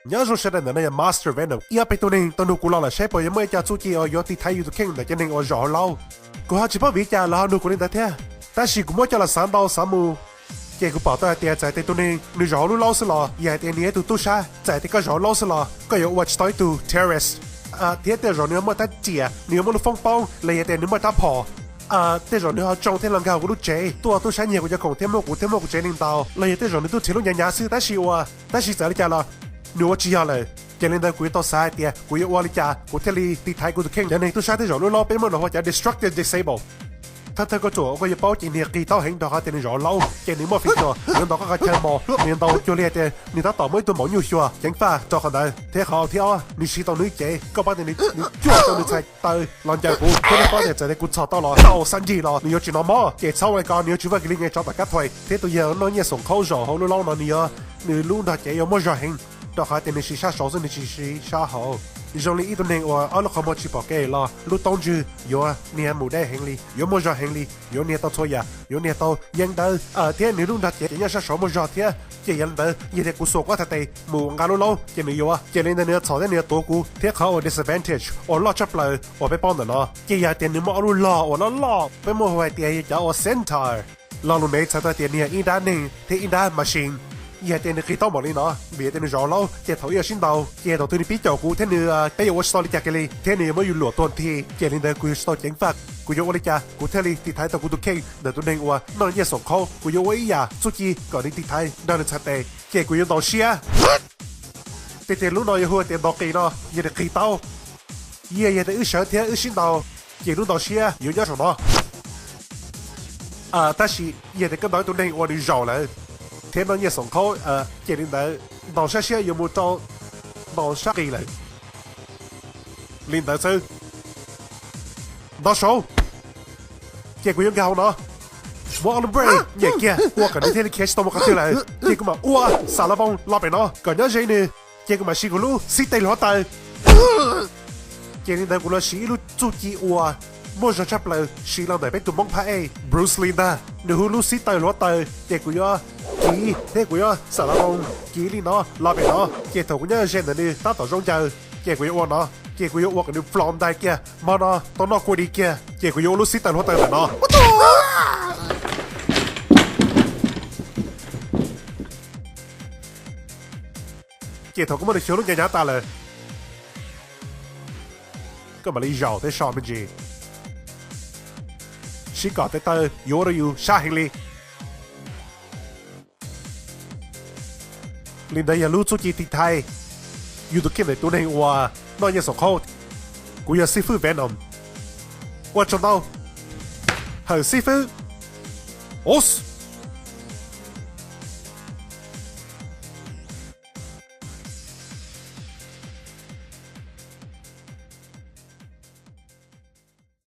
Nyob zoo sawv daws, ntawm no yog Master Venom. Ib ob peb tug neeg tau nug kuv los lawm saib puas yuav muaj ib co txuj ci uas yuav tiv thaiv yus tus kheej ntawm cov neeg uas zaum hauv laub. Kuv ho tsis paub vim li cas lawv ho nug kuv li ntawd thiab, tab sis kuv muab coj los xav ntau xav mus, ces kuv pom tau hais tias txawm tias tus neeg nws zaum hauv lub laub xwb los yog hais tias nws yog ib tug tub sab, txawm tias koj zaum hauv laub xwb los koj yuav ua tsis tau ib tug terrorist. Thiab tej zaum nws yuav muaj rab riam, nws yuav muaj lub foob poob los yog tias nws muaj rab phom. Tej zaum nws ho tsoo thiab los nkag kuv lub tsev tuaj tub sab nyiag kuv cov khoom thiab muab kuv thiab muab kuv tsev neeg ntaus, los yog tej zaum nws tub rhiav lub nyav nyav xwb, tab sis ua, tab sis txawm li cas los nws ua tsis yog lawm. Ces li ntawd kuv yuav tau xav hais tias kuv yuav ua li cas kuv thiaj li tiv thaiv kuv tus kheej. Cov neeg tub sab tej zaum lub laub peb muab hu ua cov destructive disable. Thawj thawj koj tsuam uas koj yuav paub ces nws qis taub heev rau qhov tias nws zaum hauv laub, ces nws muaj feature yuav ntaus koj qhov chaw mos, nws yuav ntaus cuag li hais tias nws tab tom muaj ib tug maum nyuj xyuas ceev faj rau qhov ntawd. Thiab qhov thib ob, nws siv tau nws lub cev, koj paub tias nws cuaj tau nws txhais taw los ncaws kuv, thiab nws paub tias txawm tias kuv txhom tau los tau xab nrig los nws yuav tsis hnov mob, ces txhob ua li ko, nws yuav tsis vaj kiv li nge tsov tom kab thuais. Thiab tus yawg noj nyiaj xoom qhaub zaum hauv lub laub no nws yuav, nws lub nrog cev yuav muaj zog heev, rau qhov tias nws siv sab saud xwb, nws tsis siv sab hauv. Zoo li ib tug neeg uas ob lub qhov muag tsis pom kev los lub taub ntswg yuav niag mus deb heev li, yuav muaj zog heev li, yuav niag tau txhua yam, yuav niag tau yeeb dawb, thiab nws lub nrog cev ces nyob sab saud muaj zog thiab. Ces yog li ntawd yog tias kuv xuas kuv ob txhais tes mus nqa lub laub ces nws yuav, ces li ntawd nws yuav txhom thiab nws yuav tuav kuv. Thiab qhov uas disadvantage uas loj tshaj plaws uas peb paub ntawm no ces yog tias nws muaj ob lub log uas loj loj, peb muab hu hais tias yog cov uas centaur. Lo lus me txhais tau tias nws yog ib nrab neeg thiab ib nrab machine. Yog tias nws qis taub npaum li no, vim tias nws zaum laub, ces thaum ib yuav sib ntaus ces thaum twg nws pib caum kuv thiab nws, peb yuav ua tsis tau li cas kiag li, thiab nws yuav muab yus luam tuag nthi. Ces li ntawd kuv yuav tsis tau ceev faj, kuv yuav ua li cas kuv thiaj li tiv thaiv tau kuv tus kheej ntawm tus neeg uas noj nyiaj xoom qhaub? Kuv yuav ua ib yam txuj ci kom nws tiv thaiv nrog nws txhais tes, ces kuv yuav ntaus siab. Tiag tiag lub no yuav hu tias ntaus qis no, yog tias qis taub, yog tias wb sawv thiab wb sib ntaus, ces lub ntaus siab yuav nyob saum no. Tab sis yog tias koj ntaus tus neeg uas nws zaum lawm thiab noj nyiaj xoom qhaub, ces li ntawd ntaus sab siab yuav mus rau ntaus sab qis lawm. Li ntawd xwb. Ntaus saud, ces kuv yuav nkag hauv no, muab ob lub brake nyem kiag ua kom nws thiaj li khiav tsis tau mus qhov twg lawm, ces kuv mam ua xa la voos los pem no kom nyob ze nws, ces kuv mam siv kuv lub xib tes hluav taws. Ces li ntawd kuv los siv ib lub txuj ci uas muaj zog tshaj plaws siv los ntawm peb tus Hmoob phab ej Bruce Lee ntag. Nws hu lub xib taws hluav taws, ces kuv yuav kiv thiab kuv yuav xa la voos kiv li no los pem no, ces thaum kuv nyob ze ntawm nws tab tom zoo ncaws, ces kuv yuav ua no, ces kuv yuav ua kom nws float ntais kiag, hmo no tau noj kua di kiag, ces kuv yuav ua lub xib taws hluav taws ntawm no. Ces thaum koj muab nws xyuas lub ncaws nyav tas lawm, koj mam li zaum thiab so me ntsis, sib kom tes taw yuav ua rau yus sab heev li. Li ntawd yog lub txuj ci tiv thaiv yus tus kheej ntawm tus neeg uas noj nyiaj xoom qhaub. Kuv yog xib fwb Venom. Ua tsaug ntau, hawm xib fwb. Os.